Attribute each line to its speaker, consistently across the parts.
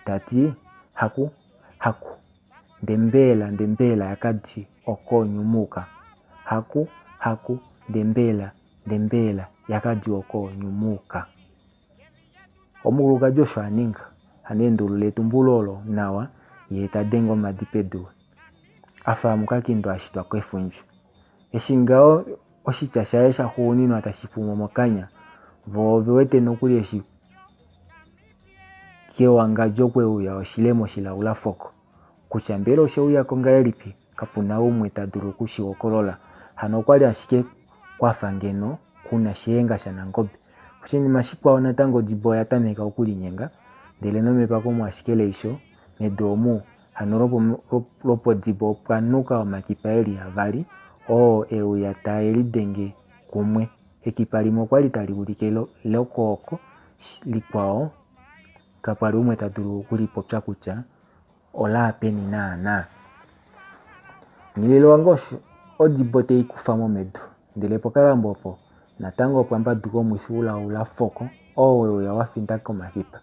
Speaker 1: Ta ti, Haku, haku, ndembela, ndembela yakadi oko nyumuka. Haku, haku, ndembela, ndembela yakadi oko nyumuka. Omukulukadi osho a ninga. Hano endulula etumbulo olo nawa yee ta denge omadi pedu a fa mukakindo a shitwa kefundju. Eshi ngaho oshitya shaye shaxuuninwa tashi pumo mokanya, vo ove wete nokuli eshi kewangadjo kwe uya oshilemo shilaula foko. Kutya mbela oshe uya ko ngahelipi, kapu na umwe ta dulu oku shi hokolola. Hano okwa li ashike kwa fa ngeno ku na Shihenga shaNangobe. Oshinima shikwao natango odibo oya tameka okulinyenga, ndele nomepakomo ashike leisho, medu omu, hano lwopodibo opwa nuka omakipa e li avali, oo e uya tae lidenge kumwe. Ekipa limwe okwa li tali ulike lokwooko, likwao kapwa li umwe ta dulu oku li popya kutya olaa peni naanaa. Nghilile wange osho odibo te i kufa mo medu, ndele pokalambo opo natango opwa mbaduka omwifi ulaula foko oo we uya wa finda komakipa.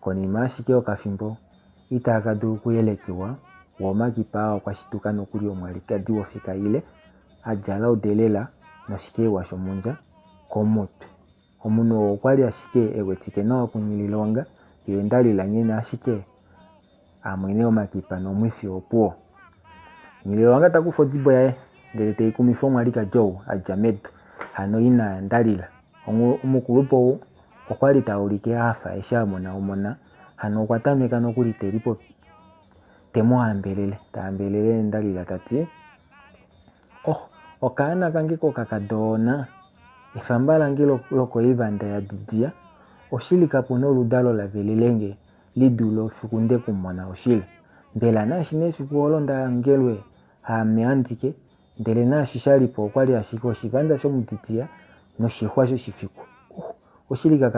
Speaker 1: Konima ashike yokafimbo itaaka dulu okuyelekiwa, wo omakipa aa okwa shituka nokuli omwalikadi wofika ile, a djala odelela noshikeiwa shomundja komutwe. Omunhu oo okwa li ashike e wetike nawa kuNghililonga, ye Ndalila nghene ashike a mwene omakipa nomwifi opuwo. Nghililonga ta kufa odibo yaye ndele te i kumifa omwalikadi ou a dja medu, hano ina yaNdalila. Omukulupe ou okwa li ta ulike a hafa eshi a mona omona, hano okwa tameka nokuli te lipopi te mu hambelele, ta hambelele Ndalila ta ti, Oh, okaana kange kokakadona, efamba lange lokoivanda ya didiya, oshili kapu noludalo la velele nge li dule efiku nde ku mona oshili. Mbela naashi nee efiku olo nda angelwe haame andike, ndele naashi sha li po okwa li ashike oshivanda shomudidiya noshixwa shoshifiku. Uh, oshili kaka.